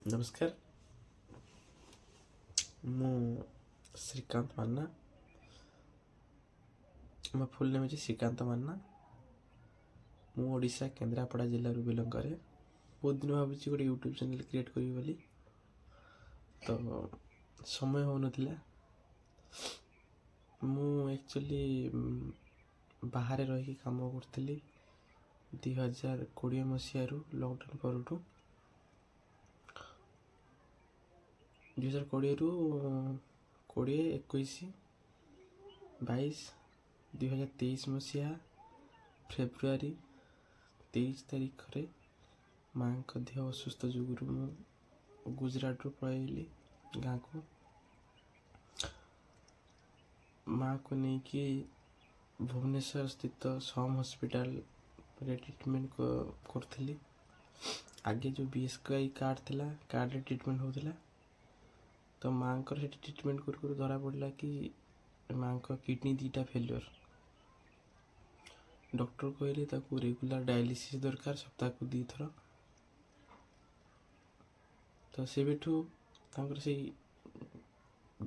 ନମସ୍କାର, ମୁଁ ଶ୍ରୀକାନ୍ତ ମାନ୍ନା। ମୋ ଫୁଲ୍ ନେମ୍ ହେଉଛି ଶ୍ରୀକାନ୍ତ ମାନ୍ନା। ମୁଁ ଓଡ଼ିଶା କେନ୍ଦ୍ରାପଡ଼ା ଜିଲ୍ଲାରୁ ବିଲଙ୍ଗ କରେ। ବହୁତ ଦିନ ଭାବୁଛି ଗୋଟେ ୟୁଟ୍ୟୁବ୍ ଚ୍ୟାନେଲ୍ କ୍ରିଏଟ୍ କରିବି ବୋଲି, ତ ସମୟ ହେଉନଥିଲା। ମୁଁ ଆକ୍ଚୁଆଲି ବାହାରେ ରହିକି କାମ କରୁଥିଲି 2020 ମସିହାରୁ, ଲକଡାଉନ୍ ପରଠୁ। 2020ରୁ 20, 21, 22, 2023 ମସିହା ଫେବୃଆରୀ 23 ତାରିଖରେ ମାଆଙ୍କ ଦେହ ଅସୁସ୍ଥ ଯୋଗୁରୁ ମୁଁ ଗୁଜୁରାଟରୁ ପଳାଇଲି ଗାଁକୁ। ମାଆକୁ ନେଇକି ଭୁବନେଶ୍ୱର ସ୍ଥିତ ସମ୍ ହସ୍ପିଟାଲରେ ଟ୍ରିଟମେଣ୍ଟ କରୁଥିଲି। ଆଗେ ଯେଉଁ BSKY card ଥିଲା, କାର୍ଡ଼ରେ ଟ୍ରିଟମେଣ୍ଟ ହେଉଥିଲା। ତ ମାଆଙ୍କର ସେଠି ଟ୍ରିଟମେଣ୍ଟ କରୁ କରୁ ଧରା ପଡ଼ିଲା କି ମାଆଙ୍କ କିଡ଼ନୀ ଦୁଇଟା ଫେଲୁଅର୍। ଡକ୍ଟର କହିଲେ ତାକୁ ରେଗୁଲାର ଡାୟାଲିସିସ୍ ଦରକାର, ସପ୍ତାହକୁ 2 ଥର। ତ ସେବେଠୁ ତାଙ୍କର ସେଇ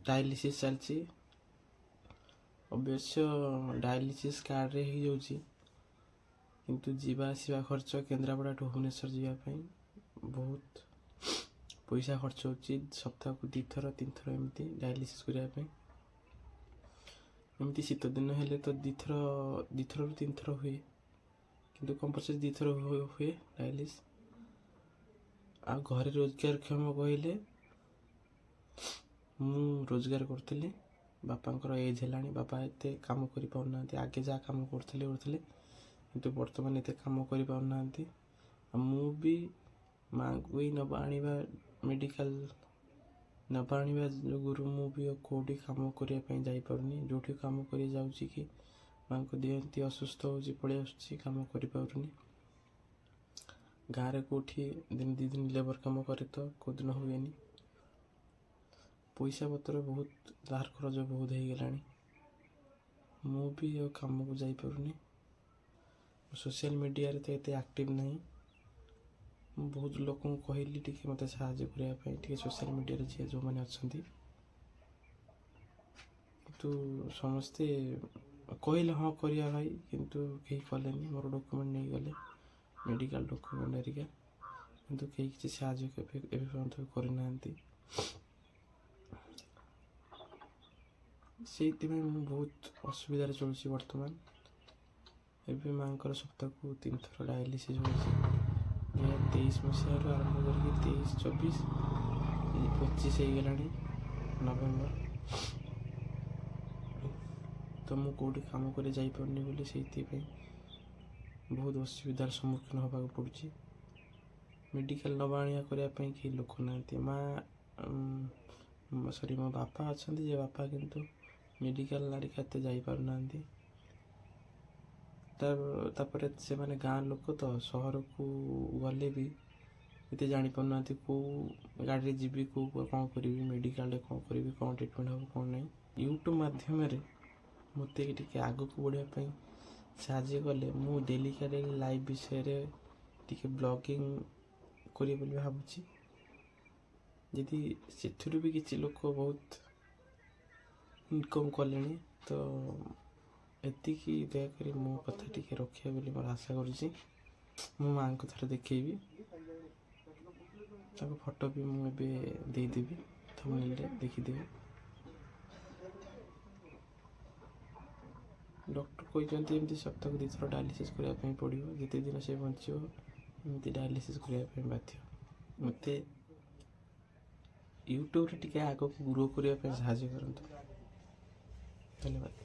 ଡାୟାଲିସିସ୍ ଚାଲିଛି। ଅବଶ୍ୟ ଡାୟାଲିସିସ୍ କାର୍ଡ଼ରେ ହେଇଯାଉଛି, କିନ୍ତୁ ଯିବା ଆସିବା ଖର୍ଚ୍ଚ, କେନ୍ଦ୍ରାପଡ଼ା ଟୁ ଭୁବନେଶ୍ୱର ଯିବା ପାଇଁ ବହୁତ ପଇସା ଖର୍ଚ୍ଚ ହେଉଛି, ସପ୍ତାହକୁ 2 ଥର 3 ଥର ଏମିତି ଡାୟାଲିସିସ୍ କରିବା ପାଇଁ। ଏମିତି ଶୀତ ଦିନ ହେଲେ ତ 2 ଥର, 2 ଥରରୁ 3 ଥର ହୁଏ, କିନ୍ତୁ କମ୍ପଲସରି 2 ଥର ହୁଏ ଡାୟାଲିସିସ୍। ଆଉ ଘରେ ରୋଜଗାରକ୍ଷମ କହିଲେ ମୁଁ ରୋଜଗାର କରୁଥିଲି। ବାପାଙ୍କର ଏଜ୍ ହେଲାଣି, ବାପା ଏତେ କାମ କରିପାରୁନାହାନ୍ତି। ଆଗେ ଯାହା କାମ କରୁଥିଲେ କରୁଥିଲେ, କିନ୍ତୁ ବର୍ତ୍ତମାନ ଏତେ କାମ କରିପାରୁନାହାନ୍ତି। ଆଉ ମୁଁ ବି ମାଆଙ୍କୁ ଏଇ ନେବା ଆଣିବା, ମେଡ଼ିକାଲ ନେବା ଆଣିବା ଯୋଗୁରୁ ମୁଁ ବି ଆଉ କେଉଁଠି କାମ କରିବା ପାଇଁ ଯାଇପାରୁନି। ଯେଉଁଠି କାମ କରି ଯାଉଛି କି ମାଆଙ୍କ ଦେହ ଏମିତି ଅସୁସ୍ଥ ହେଉଛି, ପଳେଇ ଆସୁଛି, କାମ କରିପାରୁନି। ଗାଁରେ କେଉଁଠି ଦିନ 2 ଦିନ ଲେବର କାମ କରେ ତ କେଉଁଦିନ ହୁଏନି। ପଇସା ପତ୍ର ବହୁତ, ଧାର କରଜ ବହୁତ ହେଇଗଲାଣି। ମୁଁ ବି ଆଉ କାମକୁ ଯାଇପାରୁନି। ସୋସିଆଲ ମିଡ଼ିଆରେ ତ ଏତେ ଆକ୍ଟିଭ୍ ନାହିଁ। ମୁଁ ବହୁତ ଲୋକଙ୍କୁ କହିଲି ଟିକେ ମୋତେ ସାହାଯ୍ୟ କରିବା ପାଇଁ, ଟିକେ ସୋସିଆଲ ମିଡ଼ିଆରେ ଯିଏ ଯେଉଁମାନେ ଅଛନ୍ତି, କିନ୍ତୁ ସମସ୍ତେ କହିଲେ ହଁ କରିବା ଭାଇ, କିନ୍ତୁ କେହି କଲେନି। ମୋର ଡକୁମେଣ୍ଟ ନେଇଗଲେ, ମେଡ଼ିକାଲ ଡକୁମେଣ୍ଟ ହେରିକା, କିନ୍ତୁ କେହି କିଛି ସାହାଯ୍ୟ କେବେ ଏବେ ପର୍ଯ୍ୟନ୍ତ ବି କରିନାହାନ୍ତି। ସେଇଥିପାଇଁ ମୁଁ ବହୁତ ଅସୁବିଧାରେ ଚଳୁଛି ବର୍ତ୍ତମାନ। ଏବେ ମାଆଙ୍କର ସପ୍ତାହକୁ 3 ଥର ଡାୟାଲିସିସ୍ ହେଉଛି। 2023 ମସିହାରୁ ଆରମ୍ଭ କରିକି 23, 24, 25 ହେଇଗଲାଣି ନଭେମ୍ବର। ତ ମୁଁ କେଉଁଠି କାମ କରି ଯାଇପାରୁନି ବୋଲି ସେଇଥିପାଇଁ ବହୁତ ଅସୁବିଧାର ସମ୍ମୁଖୀନ ହେବାକୁ ପଡ଼ୁଛି। ମେଡ଼ିକାଲ ନେବା ଆଣିବା କରିବା ପାଇଁ କେହି ଲୋକ ନାହାନ୍ତି। ମା, ସରି, ମୋ ବାପା ଅଛନ୍ତି ଯେ, ବାପା କିନ୍ତୁ ମେଡ଼ିକାଲ ହେରିକା ଏତେ ଯାଇପାରୁନାହାନ୍ତି। ତାପରେ ସେମାନେ ଗାଁ ଲୋକ ତ, ସହରକୁ ଗଲେ ବି ଏତେ ଜାଣିପାରୁନାହାନ୍ତି କେଉଁ ଗାଡ଼ିରେ ଯିବି, କେଉଁ କ'ଣ କରିବି, ମେଡ଼ିକାଲରେ କ'ଣ କରିବି, କ'ଣ ଟ୍ରିଟମେଣ୍ଟ ହେବ, କ'ଣ ନାହିଁ। ୟୁଟ୍ୟୁବ୍ ମାଧ୍ୟମରେ ମୋତେ ଟିକେ ଆଗକୁ ବଢ଼ିବା ପାଇଁ ସାହାଯ୍ୟ କଲେ ମୁଁ ଡେଲିକା ଡେଲି ଲାଇଫ୍ ବିଷୟରେ ଟିକେ ବ୍ଲଗିଂ କରିବି ବୋଲି ଭାବୁଛି। ଯଦି ସେଥିରୁ ବି କିଛି ଲୋକ ବହୁତ ଇନକମ୍ କଲେଣି, ତ ଏତିକି ଦୟାକରି ମୋ କଥା ଟିକେ ରଖିବେ ବୋଲି ମୋର ଆଶା କରୁଛି। ମୁଁ ମାଆଙ୍କୁ ଥରେ ଦେଖେଇବି, ତାଙ୍କ ଫଟୋ ବି ମୁଁ ଏବେ ଦେଇଦେବି, ଥମ୍ବନେଲ୍ରେ ଦେଖିଦେବେ। ଡକ୍ଟର କହିଛନ୍ତି ଏମିତି ସପ୍ତାହକୁ 2 ଥର ଡାୟାଲିସିସ୍ କରିବା ପାଇଁ ପଡ଼ିବ। ଯେତେ ଦିନ ସେ ବଞ୍ଚିବ ଏମିତି ଡାୟାଲିସିସ୍ କରିବା ପାଇଁ ବାଧ୍ୟ। ମୋତେ ୟୁଟ୍ୟୁବରେ ଟିକେ ଆଗକୁ ଗ୍ରୋ କରିବା ପାଇଁ ସାହାଯ୍ୟ କରନ୍ତୁ। ଧନ୍ୟବାଦ।